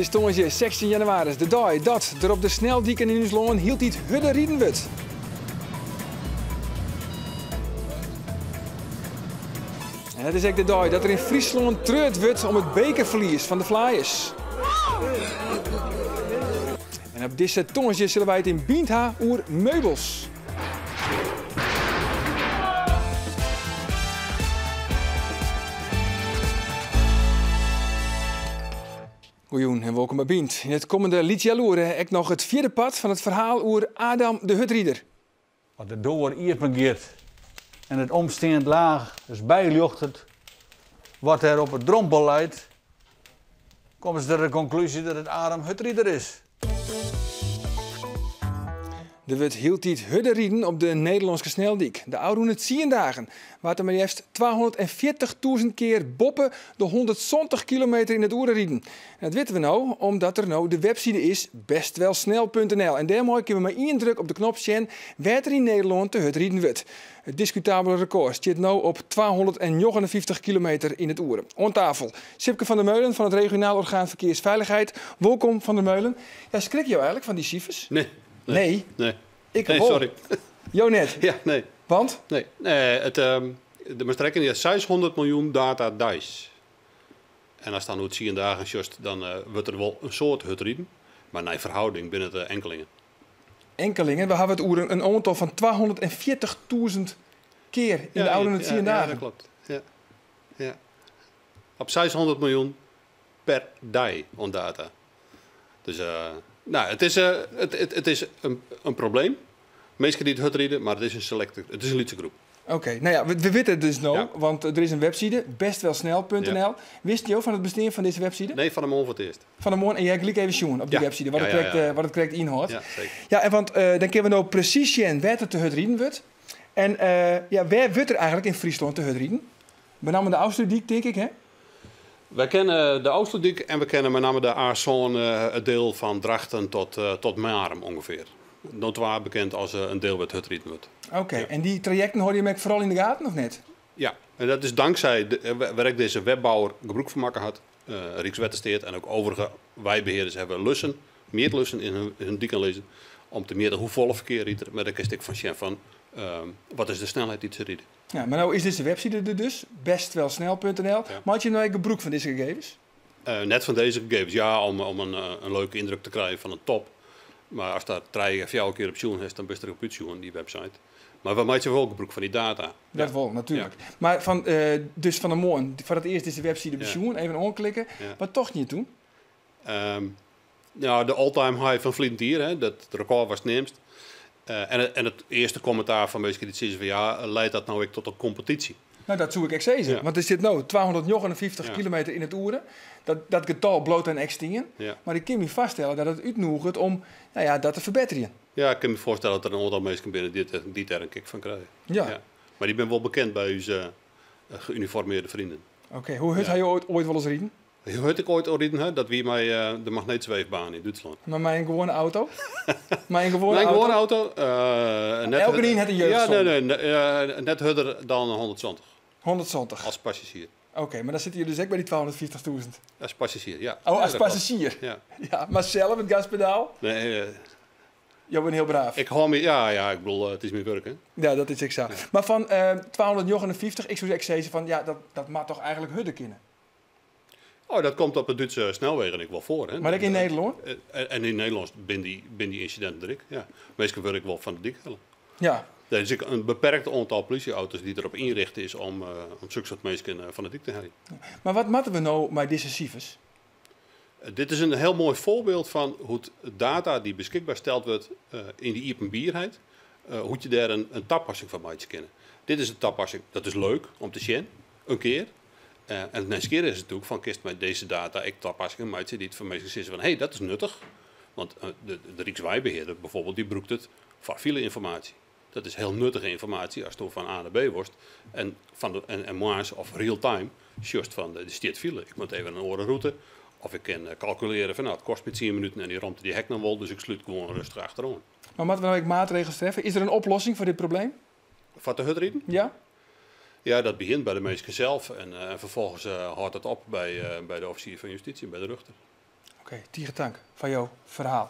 It is tongersdei 16 jannewaris, de dei dat der op de sneldiken yn ús lân hieltyd hurder riden wurdt. En it is ek de dei dat der yn Fryslân treurd wurdt om it bekerferlies fan de Flyers. En op dizze tongersdei sille wy it yn Bynt ha oer meubels. Goejûn en wolkom by Bynt. Yn it kommende lyts healoere ek noch it fjirde part fan it ferhaal oer Adam de hurdrider. As de doar iepen giet en it omsteand laach ris byljochtet wat dêr op 'e drompel leit, komme se ta de konklúzje dat it Adam Hurdrider is. Der wurdt hieltyd hurder riden op de Nederlânske sneldyk. De ôfrûne tsien dagen waard der mar leafst 240.000 kear boppe de 170 kilometer yn it oere riden. En dat witte we no omdat der no de webside is bestwelsnel.nl en dêrmei kinne we mei ien druk op de knop sjen wêr't der yn Nederlân te hurd riden wurdt. It diskutabele rekôr stiet no op 259 kilometer yn it oere. Oan tafel Sipke van der Meulen fan it Regionaal Orgaan Verkeersveiligheid. Wolkom, Van der Meulen. Ja, skrikke jo eigenlik fan dy sifers? Nee. Nee? Nee. Ik Nee, wol. sorry. Jo net? Ja, nee. Want? Nee. Nee, it, de moatst rekkenje 600 miljoen data deis. En ast dan oer tsien dagen sjochst, dan wurdt der wol in soad hurd riden. Mar nei ferhouding binne it enkelingen. Enkelingen? We hawwe it oer in oantal fan 240.000 kear yn de ôfrûne tsien Ja, dagen. dat kloppet. Ja. Ja. Op 600 miljoen per dei oan data. Dus nou, it is in probleem. Minsken dy't hurd ride, mar it is in selekte, it is in lytse groep. Oké, nou ja, we witte it dus no, want der is in webside, bestwelsnel.nl. Wisten jo fan it bestean fan dizze webside? Nee, fan 'e moarn foar it earst. Fan 'e moarn, en je ha gelyk even sjoen op dy webside wat it krekt ynhâldt. Ja, seker. Ja, en want dan kinne we no presys sjen wêr't it te hurd riden wurdt. En ja, wêr wurdt der eigenlik yn Fryslân te hurd riden? Benammen de Ofslútdyk, tink ik, hè? Wy kenne de Ofslútdyk en we kenne mei namme de A7, it diel fan Drachten tot Marum ûngefear. Notoir bekend as in diel wêr't hurd riden wurdt. Oké, en dy trajekten hâlde jim ek foaral yn de gaten, of net? Ja, en dat is tanksij wêr ek dizze webbouwer gebrûk fan makke hat. Rykswettersteat en ek overige weibehearders hawwe lussen, mjitlussen yn hun diken lizzen om te mjitten hoefolle ferkear rydt der. Mar dêr kinst ek fan sjen fan wat is de snelheid dy't se ride. Ja, mar no is dizze webside der dus, bestwelsnel.nl. Meitsje jim no ek gebrûk fan dizze gegevens? Net fan dizze gegevens, ja, om in leuke yndruk te krijen fan in top. Mar ast dêr trije, fjouwer kear op sjoen hast, dan bist der op útsjoen, dy website. Mar we meitsje wol gebrûk fan dy data. Dat wol, natuerlik. Mar dus fan 'e moarn, foar it earst dizze webside besjoen, even oanklikke. Wat tochten je toen? De all-time high fan ferline jier, hè, dat rekôr was neamd. En it earste kommentaar fan minsken dy't sizze fan ja, leidt dat no ek tot in kompetysje? Nou, dat soe ik ek sizze. Want der sit no 259 kilometer yn it oere. Dat getal bliuwt dan ek stean. Mar ik kin my foarstelle dat it útnûget om, nou ja, dat te ferbetterjen. Ja, ik kin my foarstelle dat der in oantal minsken binne dy't dêr in kick fan krije. Ja. Mar dy binne wol bekend by ús geüniformearde vrienden. Oké, hoe hurd ha jo oait wolris riden? Hoe hurd ik oait al riden ha? Dat wie mei de magneetsweefbaan yn Dútslân. Mar mei in gewoane auto? Mei in gewoane Mei in gewoane auto? auto, net Elkenien hat in jeugdzonde. Ja, nee, nee, net hurder dan 170. 170? As passazjier. Oké, mar dan sitte je dus ek by dy 250.000. As passazjier, ja. Oh, Ja, as dat klopt. passazjier. Ja. Ja, mar sels it gaspedaal? Nee, Jo binne hiel braaf. Ik hâld my, ja, ja, ik bedoel, it is myn wurk, hè. Ja, dat is ek sa. Mar fan 259, ik soe ek sizze fan, ja, dat moat toch eigenlik hurder kinne? Oh, dat komt op de Dútske snelwegen ek wol foar, hè. Mar ek yn Nederlân? En yn Nederlân binne dy ynsidinten der ek, ja. Minsken wurde ek wol fan de dyk helle. Der is ek in beperkt oantal plysjeauto's dy't derop ynrichte is om sokke soart minsken fan de dyk te heljen. Mar wat moatte we no mei dizze sifers? Dit is in hiel moai foarbyld fan hoe't data dy't beskikber steld wurdt yn de iepenbierheid, hoe't je dêr in tapassing fan meitsje kinne. Dit is in tapassing, dat is leuk om te sjen, in kear. En it nijsgjirrige is natuerlik fan kinst mei dizze data ek tapassingen meitsje dy't foar minsken sizze fan hé, dat is nuttich. Want de Ryksweibehearder bijvoorbeeld, dy brûkt it foar file-ynformaasje. Dat is hiel nuttige ynformaasje asto fan A nei B wolst en, fan de, en, en moarns of real-time sjochst fan der stiet file, ik moat even in oare rûte. Of ik kin kalkulearje fan nou, it kostet my 10 minuten en dy romte dy ha ik noch wol, dus ik slút gewoan rêstich achteroan. Mar moatte we no ek maatregels treffe? Is der in oplossing foar dit probleem? Foar te hurd riden? Ja. Ja, dat begjint by de minsken sels en vervolgens hâldt dat op by de offisier fan justysje, by de rjochter. Oké, tige tank foar jo ferhaal.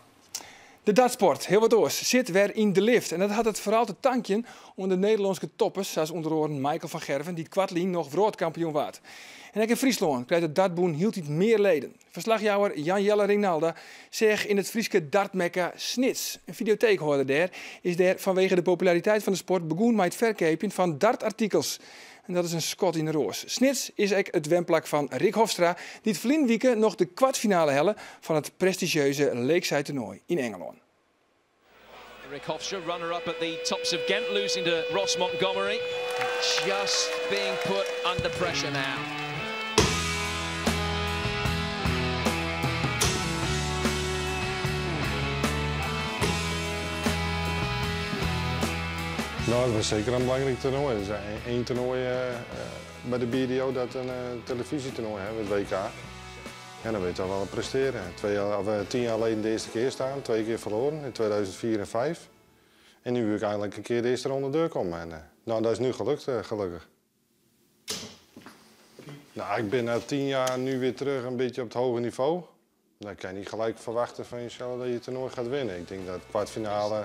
De dartsport, hiel wat oars, sit wer yn de lift. En dat hat it foaral te tankjen oan de Nederlânske toppers, sa as ûnder oaren Michael van Gerwen, dy't koartlyn noch wrâldkampioen waard. En ek yn Fryslân krijt it dartbûn hieltyd mear leden. Ferslachjouwer Jan Jelle Ringnalda seach yn it Fryske dartmekka Snits. In fideoteekhâlder dêr is dêr fanwege de populariteit fan de sport begûn mei it ferkeapjen fan dartartikels. En dat is in skot yn 'e roas. Snits is ek it wenplak fan Rick Hofstra, dy't ferline wike noch de kwartfinale helle fan it prestizjeuze Lakeside toernoai yn Ingelân. Rick Hofstra, runner-up at the Tops of Ghent, losing to Ross Montgomery. Just being put under pressure now. Nou, dat was zeker een belangrijk toernooi. Het is één toernooi bij de BDO dat een televisietoernooi hebben, het WK. Ja, dan wil je toch wel presteren. 2 jaar, of, 10 jaar geleden de eerste keer staan, twee keer verloren in 2004 en 2005. En nu wil ik eindelijk een keer de eerste ronde doorkomen. En, nou, dat is nu gelukt, gelukkig. Nou, ik ben na 10 jaar nu weer terug een beetje op het hoge niveau. Dan kan je niet gelijk verwachten van jezelf dat je het toernooi gaat winnen. Ik denk dat het kwartfinale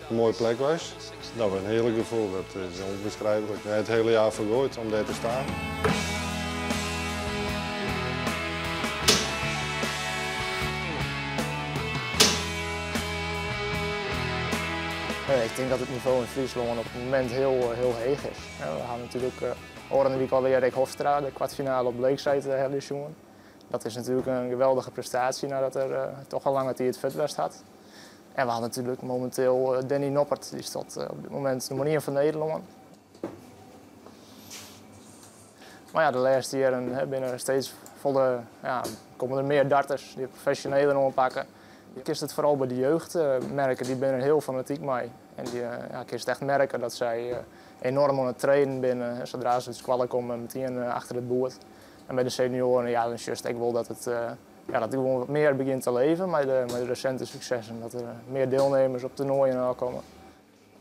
een mooie plek was. Dat was een heerlijk gevoel, dat is onbeschrijfelijk. Het hele jaar vergooid om daar te staan. Ik tink dat it nivo yn Fryslân op it momint hiel, hiel heech is. We ha natuerlik ôfrûne wike alwer Rick Hofstra, de kwartfinale op Lakeside helje sjoen. Dat is natuerlik in geweldige prestaasje neidat er dochs al lange tiid fuort west hat. En we ha natuerlik mominteel Danny Noppert, dy stiet op dit momint nûmer 1 fan Nederlân. Mar ja, de lêste jierren binne steeds folle, ja, komme der mear darters dy't profesjoneler oanpakke. Je kinst it foaral by de jeugd merke, dy binne hiel fanatyk mei. En dy, ja, kinst echt merke dat sy enoarm oan it trainen binne. Sadree't se út skoalle komme, metien achter it boerd. En by de senioaren, ja, dan sjochst ek wol dat it, ja, dat it gewoan wat mear begjint te leven mei de resinte suksessen. Dat der mear dielnimmers op toernoaien komme.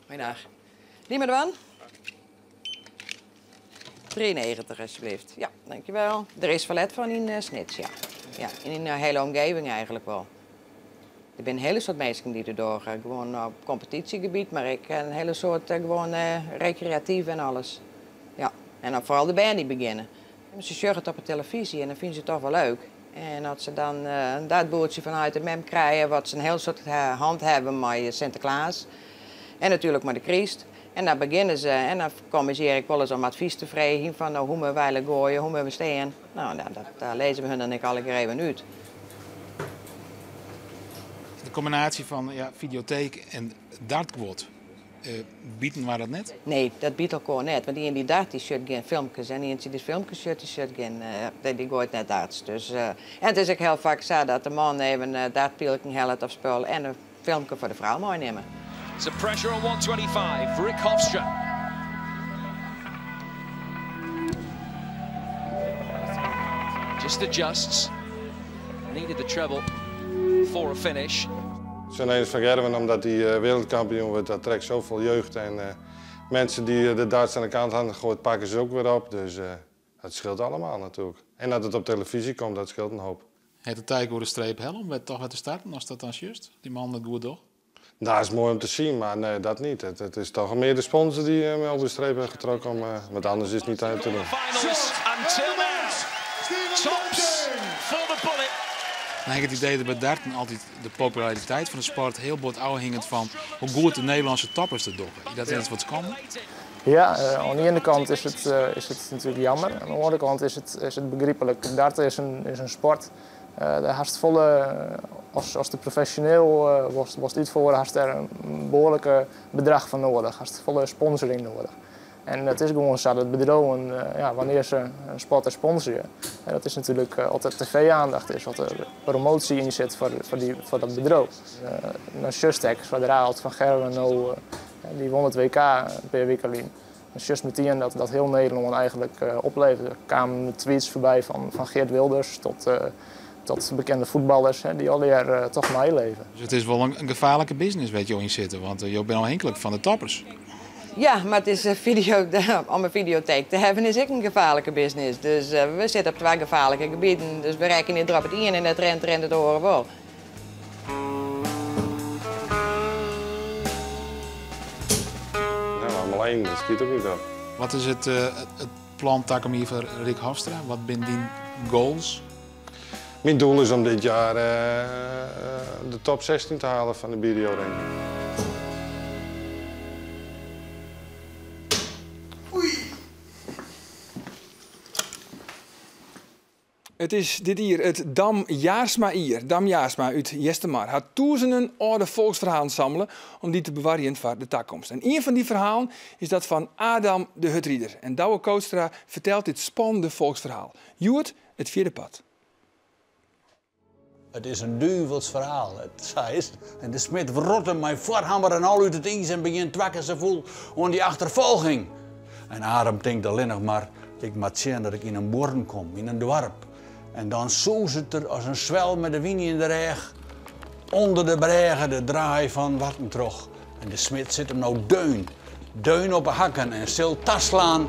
Goeiedag. Niet meer dwaan? 93 alsjeblieft. Ja, dankjewel. Der is ferlet fan yn Snits, ja. Ja, yn de hiele omjouwing eigentlik wol. Der binne in hiele soad minsken dy't der dogge. Gewoan op kompetysjegebiet, mar ek in hiele soad gewoan rekreatyf en alles. Ja, en dan foaral de bern dy't begjinne. Se sjogge it op de telefyzje en dan fine se it dochs wol leuk. En as se dan in dartboerdsje fan heit en mem krije, wat se in hiel soad hân hawwe mei Sinteklaas. En natuerlik mei de Kryst. En dan begjinne se en dan komme se hjir ek wolris om advys te freegjen fan no, hoe moatte wy goaie, hoe moatte we stean. Nou, dat lizze we hun dan ek allegear even út. De kombinaasje fan, ja, fideoteek en dartguod, biede wy dat net? Nee, dat biedt elkoar net. Want ien dy't dart, dy sjocht gjin filmkes. En ien dy't dy filmkes sjocht, dy sjocht gjin, dy goait net darts. Dus, en it is ek hiel faak sa dat de man even dartpylken hellet of spul en in filmke foar de frou meinimme. So pressure on 125, Rick Hofstra. Just adjusts. Needed the treble for a finish. Zo'n van Gerwen, omdat hij wereldkampioen wordt, dat trekt zoveel jeugd. En mensen die de darts aan de kant hadden gegooid, pakken ze ook weer op. Dus dat scheelt allemaal natuurlijk. En dat het op televisie komt, dat scheelt een hoop. Het de tijd oer de streep helle om dochs wer te starten, as dat dan juist? Dy man it goed docht? Dat is moai om te sjen, mar nee, dat net. It is dochs mear de sponsor dy't my oer de streep heeft trokken, want oars is it net te dwaan. Finals until now. Tops for the bullet. Dan ha ik it idee dat by darten altyd de populariteit fan de sport hiel bot ôfhinget fan hoe goed de Nederlânske toppers it dogge. Dat is wat kan. Ja, oan de iene kant is it natuerlik jammer. Oan de oare kant is it begryplik. Darten is in sport. Dêr hast folle, as de profesjoneel wolst útfiere, hast dêr in behoarlike bedrach foar nedich. Hast folle sponsoring nedich. En it is gewoan sa dat bedriuwen, ja, wannear't se in sporter sponsorje, en dat is natuerlik altyd tv-oandacht is, wat der promoasje yn sit foar dat bedriuw. No sjochst ek, sadree't Van Gerwen no, dy wûn it WK in pear wiken lyn. Dan sjochst metien dat hiel Nederlân eigentlik oplevert. Der kamen tweets foarby fan Geert Wilders tot bekende fuotballers, hè, dy't allegear dochs meilibje. Dus it is wol in gefaarlike business wêr't jo yn sitte, want jo binne ôfhinklik fan de toppers. Ja, mar it is video, om in fideoteek te hawwen is ek in gefaarlike business. Dus we sitte op twa gefaarlike gebieten. Dus we rekkenje der op it iene net rint, rint it oare wol. Ja, allemaal één, dat schiet ook niet op. Wat is it plan takom jier foar Rick Hofstra? Wat binne dyn goals? Myn doel is om dit jaar de top 16 te halen fan de BDO ranking. It is dit jier it Dam Jaarsma-jier. Dam Jaarsma út Eastermar hat tûzenen âlde folksferhalen sammele om dy te bewarjen foar de takomst. En ien fan dy ferhalen is dat fan Adam de Hurdrider. En Douwe Kootstra fertelt dit spannende folksferhaal. Hjoed it fjirde part. It is in duvels ferhaal, it sa is. En de smid wrot him mei foarhammer en al út it iis en begjint twa kear sa fûl oan dy achterfolging. En Arum tinkt allinnich mar, ik moat sjen dat ik yn in buorren kom, yn in doarp. En dan sûzet er as in swel mei de wyn yn de rêch ûnder de brêge de draai fan Warten troch. En de smid sit him no deun, deun op 'e hakken en sil taslaan.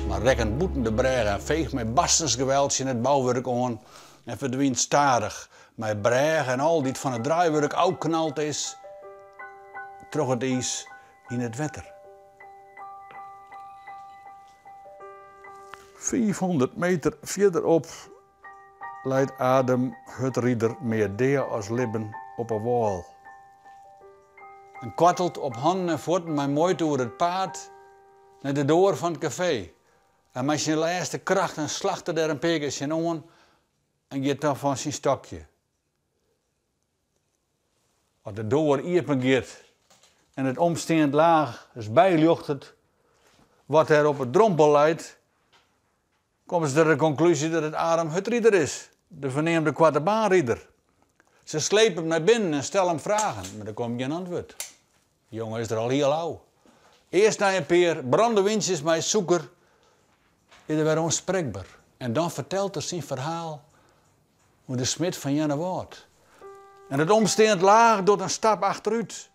Mar rekket bûten de brêge en feecht mei barstensgeweld tsjin it bouwurk oan en ferdwynt stadich, mei brêge en al dy't fan it draaiwurk ôfknald is, troch it iis yn it wetter. 500 meter fierderop leit Adam Hurdrider mear dea as libben op 'e wâl. En kwartelt op hannen en fuotten mei muoite oer it paad nei de doar fan it kafee. En mei syn lêste krachten slacht er dêr in pear kear tsjinoan en giet dan fan syn stokje. As de doar iepen giet en it omsteand laach ris byljochtet wat dêr op 'e drompel leit, komme se ta de konklúzje dat it Arum Hurdrider is, de ferneamde koartebaanrider. Se slepe him nei binnen en stelle him fragen, mar der komt gjin antwurd. De jonge is der al hiel ôf. Earst nei in pear brandewyntsjes mei sûker is er wer oansprekber en dan fertelt er syn ferhaal oer de smid fan Earnewâld. En it omsteand laach docht in stap achterút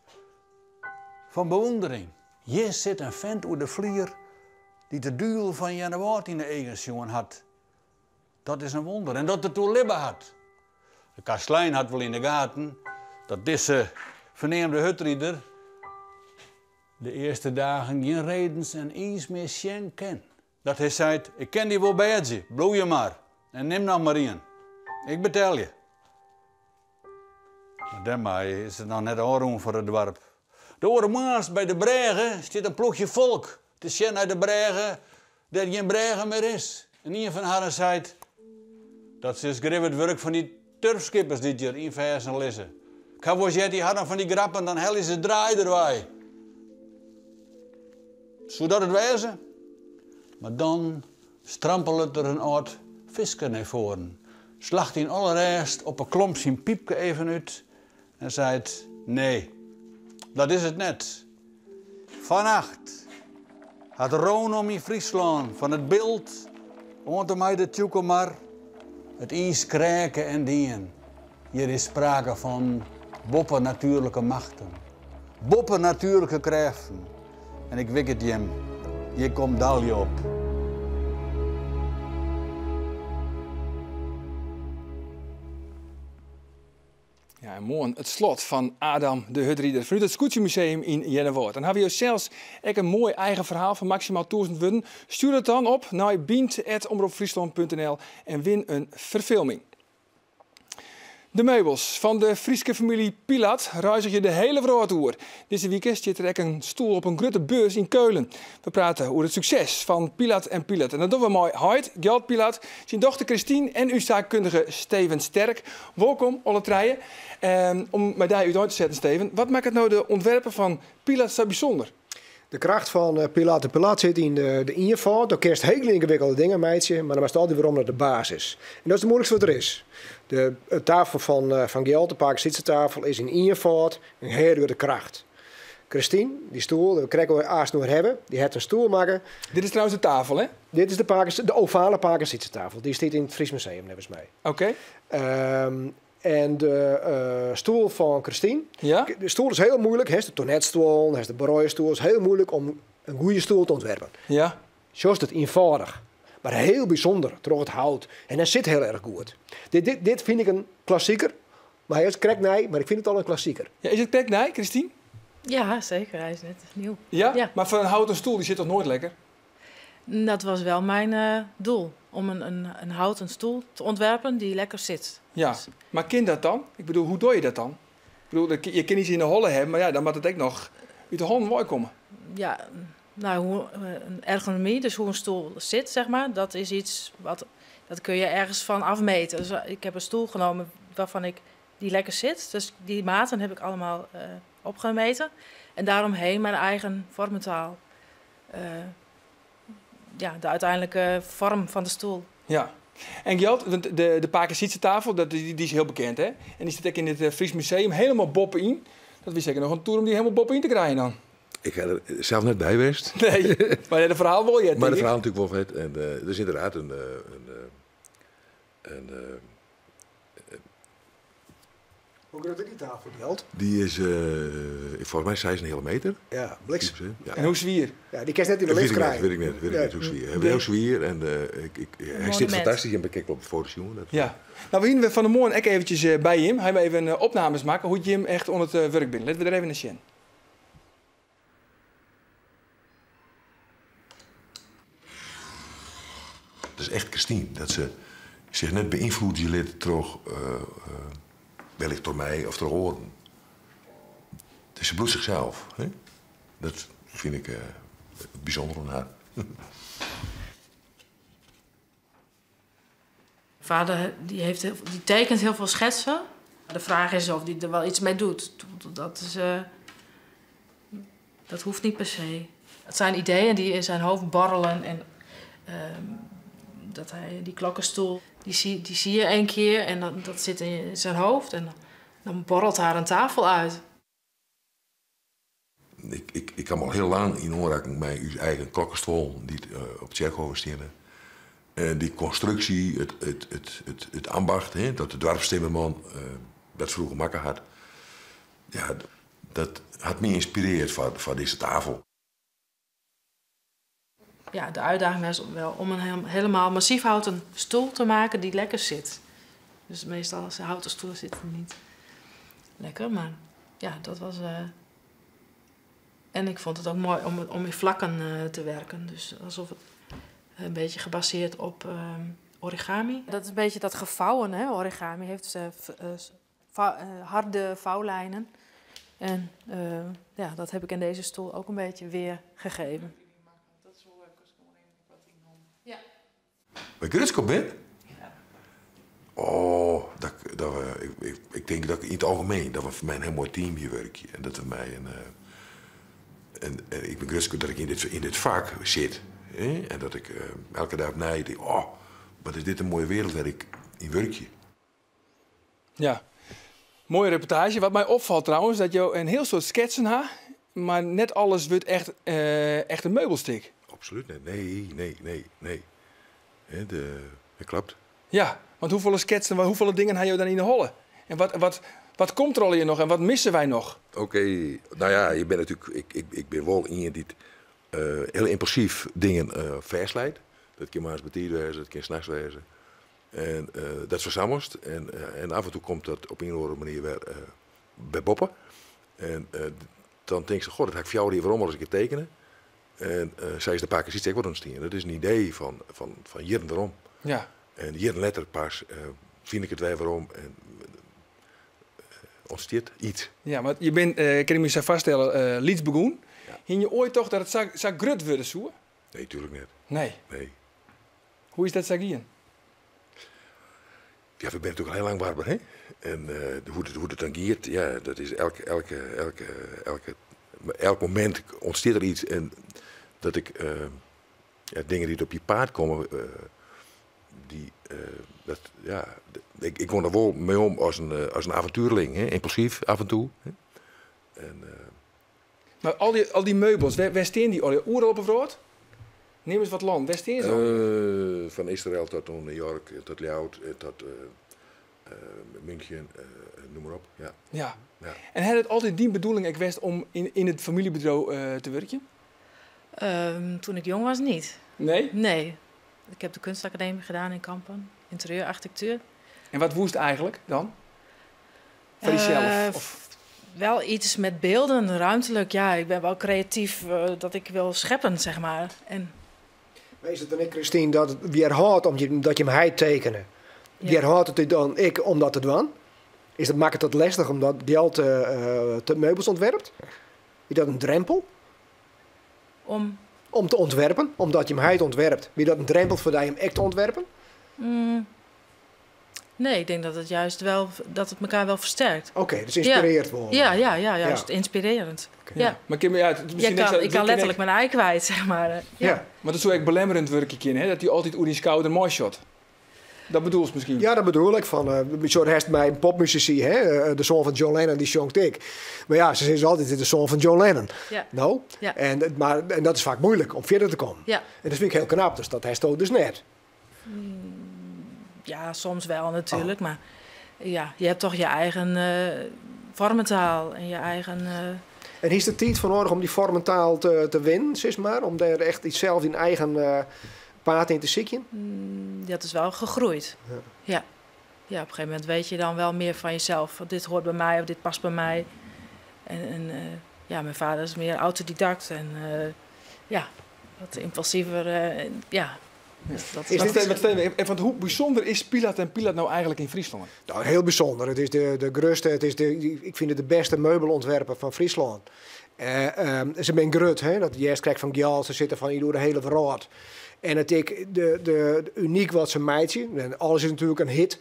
fan bewûndering. Hjir sit in fent oer de flier dy't de duvel fan Earnewâld yn de eagen sjoen hat. Dat is in wûnder. En dat er it oerlibbe hat. De kastlein hat wol yn de gaten dat dizze ferneamde hurdrider de earste dagen gjin redens en iis mear sjen kin. Dat hy seit, ik kin dy wol bêdzje, bliuw hjir mar en nim noch mar ien. Ik betelje. Mar dêrmei is it noch net ôfrûn foar it doarp. De oare moarns by de brêge stiet in ploechje folk te sjen nei de brêge dêr't gjin brêge mear is. En ien fan harren seit, Dat is grif it wurk fan dy turfskippers dy't hjir ynferzen lizze. Ik haw wolris heard, dy ha dan fan dy grappen, dan helje se draai derwei. Soe dat it wêze? Mar dan strampelet der in âld fisker nei foaren, slacht yn alle rêst op 'e klomp syn pypke even út en seit, Nee, dat is it net. Fannacht hat rûnom yn Fryslân, fan it Bilt oant en mei de Tsjûkemar, it iis kreake en dien. Hjir is sprake fan boppenatuerlike machten, boppenatuerlike krêften. En ik wik it jim, hjir komt dalje op. Ja, en moarn it slot fan Adam de Hurdrider fanút it Skûtsjemuseum yn Earnewâld. Dan hawwe jo sels ek in moai eigen ferhaal fan maksimaal 1000 wurden. Stjoer it dan op nei bynt@omropfryslân.nl en win in ferfilming. De meubels fan de Fryske famylje Pilat reizgje de hele wrâld oer. Dizze wike stiet der ek in stoel op in grutte beurs yn Keulen. We prate oer it sukses fan Pilat en Pilat. En dat dogge we mei heit Gjalt Pilat, syn dochter Christine en ús saakkundige Steven Sterk. Wolkom, alle trije. Om mei dy útein te setten, Steven, wat makket no de ûntwerpen fan Pilat sa bysûnder? De kracht fan Pilat en Pilat sit yn de ienfâld. Do kinst hiele yngewikkelde dingen meitsje, mar dan moatst altyd werom nei de basis. En dat is it muoilikste wat der is. De tafel fan Gjalt, de pake-sytse-tafel, is yn ienfâld in hiele grutte kracht. Christine, dy stoel, dêr't we krekt al aanst oer hawwe, dy hat in stoel makke. Dit is trouwens de tafel, hè? Dit is de ovale pake-sytse-tafel. Dy stiet yn it Fries Museum, neffens my. Oké. En de stoel fan Christine. Ja? De stoel is heel moeilijk. Hè, de tonetstoel, de Barooie-stoel. is heel moeilijk om een goede stoel te ontwerpen. Zo is het eenvoudig. Maar heel bijzonder, door het hout. En hij zit heel erg goed. Dit vind ik een klassieker. Maar hij is kreknij, maar ik vind het al een klassieker. Ja, is het kreknij, Christine? Ja, zeker. Hij is net nieuw. Ja? Ja. Maar voor een houten stoel, die zit toch nooit lekker? Dat was wel mijn doel. Om een houten stoel te ontwerpen die lekker zit. Ja, maar kind dat dan? Ik bedoel, hoe doe je dat dan? Ik bedoel, je kan iets in de holle hebben, maar ja, dan moet het ook nog uit de handen mooi komen. Ja, nou, hoe, een ergonomie, dus hoe een stoel zit, dat is iets wat, dat kun je ergens van afmeten. Dus ik heb een stoel genomen waarvan ik die lekker zit. Dus die maten heb ik allemaal opgemeten. En daaromheen mijn eigen vormentaal. Ja, de uiteindelijke vorm van de stoel. Ja. En Gjalt, want de Pake tafel, die is heel bekend, hè? En die zit ook in het Fries Museum helemaal boppen in. Dat is zeker nog een toer om die helemaal boppen in te krijgen dan. Ik ga er zelf net bij geweest. Nee, maar de verhaal wil je, Maar de denk ik. verhaal natuurlijk wel vet. En er is inderdaad een Hoe groot is die tafel, Gjalt? Die is, volgens mij zei ze een hele meter. Ja, bliksem. Typisch, hè? Ja. En hoe zwier? Ja, die kan je net in de Dat lift krijgen. weet ik Ja. niet hoe zwier. Heel zwier en hij zit monument. fantastisch en bekijk wel op de foto's, jongen. Dat Ja. Nou, we zien we van de morgen ook eventjes bij hem. Hij moet even opnames maken hoe Jim echt onder het werk binnen. Laten we er even naar zien. Dat is echt Christine. Dat ze zich net beïnvloedt, je lid terug, wellicht door mij of door oren. Dus ze bloedt zichzelf. Hè? Dat vind ik bijzonder aan haar. Vader die tekent heel veel schetsen. De vraag is of hij er wel iets mee doet. Dat hoeft niet per se. Het zijn ideeën die in zijn hoofd borrelen. En dat hij die klokkenstoel, die zie je één keer en dat zit in zijn hoofd. En dan borrelt haar een tafel uit. Ik kwam al heel lang in aanraking met uw eigen klokkenstoel die op Tjerkhoven stond. En die constructie, het ambacht, hè, dat de dwarfstimmerman dat vroeger makken had. Ja, dat had me geïnspireerd voor deze tafel. Ja, de uitdaging was wel om een helemaal massief houten stoel te maken die lekker zit. Dus meestal als houten stoelen zitten niet lekker, maar ja, dat was... En ik vond het ook mooi om in vlakken te werken. Dus alsof het een beetje gebaseerd op origami. Dat is een beetje dat gevouwen, hè? Origami heeft harde vouwlijnen. En dat heb ik in deze stoel ook een beetje weergegeven. Ja. Bij Grutsko ben? Oh, dat, dat we, ik, ik, ik denk dat ik in het algemeen, dat we voor mij een heel mooi team hier werken. En dat we mij een en, en ik ben Grutsko dat ik in dit vak zit. Hè? En dat ik elke dag opnieuw denk, oh, wat is dit een mooie wereld waar ik in werkje. Ja, mooie reportage. Wat mij opvalt trouwens, dat je een heel soort schetsen hebt, maar net alles wordt echt een meubelstuk. Absoluut niet. Nee, nee, nee, nee. Hè, dat klopt. Ja, want hoeveel schetsen, hoeveel dingen heb je dan in de holle? En wat komt er al hier nog en wat missen wij nog? Oké, nou ja, je bent natuurlijk, ik ben wel iemand die het heel impulsief dingen verslijt. Dat kan maar eens betiert wezen, dat kan 's nachts wezen. En dat verzamelt. En af en toe komt dat op een of andere manier weer bij boppen. En dan denk ze, goh, dat ga ik voor jou hier waarom al eens een keer tekenen. En zij is de paar keer ziet, ik word een Dat is een idee van hier en daarom. En hier en letter pas vind ik het weer waarom. En ontstaat iets. Ja, maar je bent, kan ik me zo vaststellen, Lieds begoen. Hing je ooit toch dat het zo grut worden, zo? Nee, tuurlijk niet. Nee. Nee. Hoe is dat zo gaan? Ja, we zijn natuurlijk al heel lang warmer, hè? En hoe het dan gaat, ja, dat is elk moment ontstaat er iets. En dat ik ja, dingen die op je paard komen, die dat, ja, ik woon er wel mee om als een avontuurling, hè? Impulsief af en toe. Hè? En maar al die meubels, waar staan die al? Oeral op het rood? Neem eens wat land, waar staan ze al? Van Israël tot New York, tot Ljout, tot München, noem mar op. Ja. Ja. Ja. En hat it altyd dyn bedoeling ek west om yn it famyljebedriuw te wurkjen? Toen ik jong was niet. Nee? Nee. Ik heb de kunstacademie gedaan in Kampen, interieurarchitectuur. En wat woest eigenlijk dan? Foar dysels? Of? Wel iets met beelden, ruimtelijk. Ja, ik ben wel creatief, dat ik wil scheppen, zeg maar. En Maar is it dan ek, Christine, dat it wjerhâldt om je, dat jim heit tekene? Ja. Wjerhâldt it dan ek om dat te dwaan? Is dat, makket dat lestich omdat Gjalt te meubels ûntwerpt? Is dat in drempel? Om? Om te ûntwerpen, omdat jim heit ûntwerpt. Wie dat in drempel foar dy om ek te ûntwerpen? Nee, ik denk dat het juist wel, dat het elkaar wel versterkt. Oké, dus ynspirearret wol. Ja, juist inspirerend. Oké. Ja. Maar kin, ja, het is Je misschien kan, niks dat- ik kan dit letterlijk mijn ei kwijt, zeg maar. Ja. Ja. Maar dat soe ek belemmerend wurkje kinne, hè? Dat dy altyd oer dyn skouder meisjocht. Dat bedoelst miskien? Ja, dat bedoel ik. Fan, zo hast mei in popmusici, hè? De zoon fan John Lennon, dy sjongt ek. Mar ja, se sizze altyd, dit is de zoon fan John Lennon. Ja. No? Ja. En dat is faak muoilik om fierder te kommen. Ja. En dat fyn ik hiel knap, dus dat hasto dus net. Ja, soms wel natuurlijk, Oh. maar ja, je hebt toch je eigen vormentaal en je eigen... En is de tiid foar nedich om dy vormentaal te winnen, sis mar? Om dêr echt iets sels dyn eigen paad yn te sykjen? Dat is wel gegroeid. Ja. Ja. Ja, op een gegeven moment weet je dan wel meer van jezelf. Want dit hoort bij mij of dit past bij mij. En ja, mijn vader is meer autodidact en ja, wat impulsiever. Ja. Ja. Dus dat Is is dit wat Wat stel je, en want hoe bijzonder is Pilat en Pilat nou eigenlijk in Friesland? Nou, heel bijzonder. Het is de grutste, het is de, ik vind het de beste meubelontwerper van Friesland. Ze zijn grut, hè? Dat juist krijgt van Gjalt, ze zitten van hier door de hele wereld. En het is de uniek wat ze meidje. En alles is natuurlijk een hit.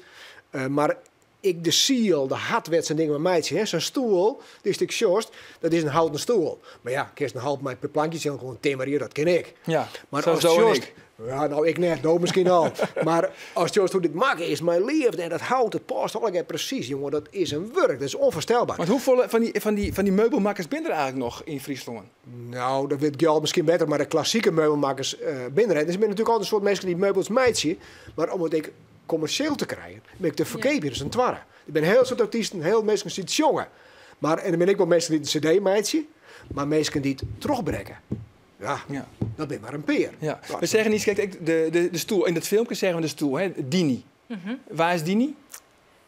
Maar ik de ziel, de hardwet zijn dingen met meidje. Hè? Zo'n stoel, die stuk sjost, dat is een houten stoel. Maar ja, kerst een half mijn per plankje, gewoon timmer dat ken ik. Ja, Maar zoals als zo en Joost ik. Ja, nou, ik net, nou misschien al. Maar als Joost hoe dit maken is, mijn liefde en dat hout, het past allemaal precies, jongen. Dat is een werk, dat is onvoorstelbaar. Want hoeveel van die meubelmakers zijn er eigenlijk nog in Friesland? Nou, dat weet Gjalt misschien beter, maar de klassieke meubelmakers binnen. Er zijn natuurlijk altijd een soort mensen die meubels meidje, maar om het ik commercieel te krijgen, ben ik te verkepen, dat is een twarre. Ik ben heel soort artiesten, heel mensen die het jongen. Maar, en dan ben ik wel mensen die het cd meidje, maar mensen die het terugbrengen. Ja, Ja. dat ben maar een peer. Ja. Ja. We zeggen niet, kijk, ik, de stoel, in dat filmpje zeggen we de stoel, hè, Dini. Waar is Dini?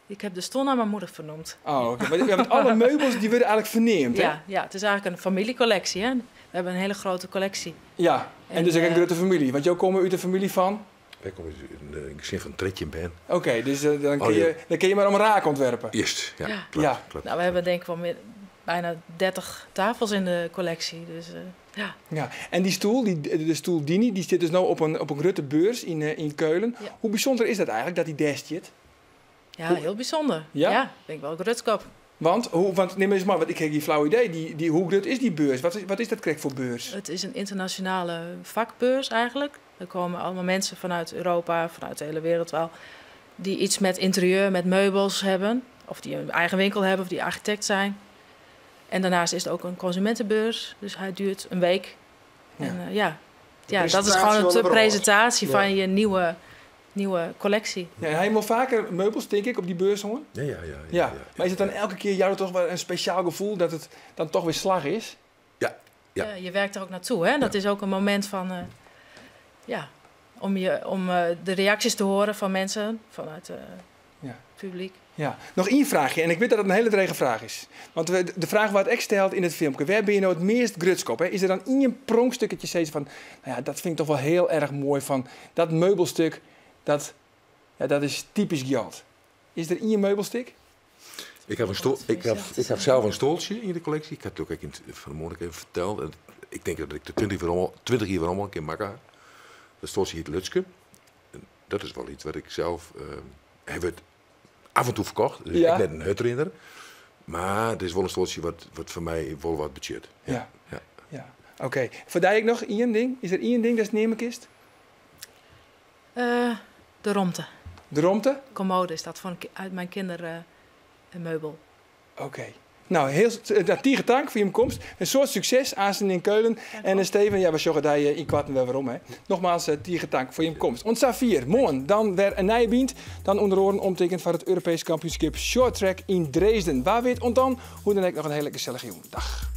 Ik heb de stoel naar mijn moeder vernoemd. Oh, oké. Maar ja, want alle meubels die worden eigenlijk verneemd, hè? Ja, ja, het is eigenlijk een familiecollectie. Hè? We hebben een hele grote collectie. Ja, en, En, dus ook een grote familie. Want jou komen uit de familie van? Wij komen uit een gezin van Trekje Ben. Oké, dus dan, kun Oh, je, ja. dan kun je maar om raak ontwerpen. Juist, ja, Ja. klopt, Ja. klopt. Nou, we hebben denk ik wel meer, bijna 30 tafels in de collectie. Dus, ja. Ja. En die stoel, de stoel Dini, die zit dus nu op een grote beurs in Keulen. Ja. Hoe bijzonder is dat eigenlijk, dat die daar zit? Ja, Hoe heel bijzonder. Ja? Ja, ben ik wel grutskop. Want, hoe, want neem eens maar, want ik heb die flauw idee. Hoe groot is die beurs? Wat is dat krek voor beurs? Het is een internationale vakbeurs eigenlijk. Er komen allemaal mensen vanuit Europa, vanuit de hele wereld wel, die iets met interieur, met meubels hebben. Of die een eigen winkel hebben of die architect zijn. En daarnaast is het ook een consumentenbeurs. Dus hij duurt een week. Ja. En, ja. De Ja, dat is presentatie gewoon van de de wereld. presentatie Ja. van je nieuwe collectie. Ja, en hij moet vaker meubels, denk ik, op die beurs hoor. Ja, ja, ja, ja, Ja. ja, Maar is het dan elke keer jou toch wel een speciaal gevoel dat het dan toch weer slag is? Ja, ja. Je werkt er ook naartoe, hè? Dat is ook een moment van, ja, om de reacties te horen van mensen, vanuit het publiek. Ja. Nog één vraagje, en ik weet dat het een hele drege vraag is. Want de vraag wat ik stelde in het filmpje, waar ben je nou het meest grutsk op? Hè? Is er dan één pronkstukje steeds van, nou ja, dat vind ik toch wel heel erg mooi van dat meubelstuk, dat is typisch Gjalt. Is er één meubelstuk? Ik heb een stoel, ik heb, ik heb zelf een stoeltje in de collectie. Ik heb het ook in het, vanmorgen even verteld. En ik denk dat ik de 20 jaar allemaal, 20 jaar allemaal een keer maak. Dat stoeltje heet Lutske. En dat is wel iets wat ik zelf... Hij werd af en toe verkocht. Dus ik ben een hutrinner. Maar het is wel een stoeltje wat voor mij wel wat budget. Ja. Ja. Ja. Ja. Oké. Voor ik nog één ding? Is er één ding dat is nemen kist? De romte. De romte? Commode is dat van uit mijn kindermeubel. Oké. No, hiel tige tank foar jim komst. In soad sukses aansten yn Keulen. En Steven, ja, we sjogge dy ynkoarten wer werom. Hè. Nogmaals, tige tank foar jim komst. Oant safier, moarn dan wer in nije Bynt. Dan ûnder oaren omtinken foar it Europeesk kampioenskip shorttrack yn Dresden. Wa wit oant dan, hoe dan ek noch in hiele gesellige jûn. Dag.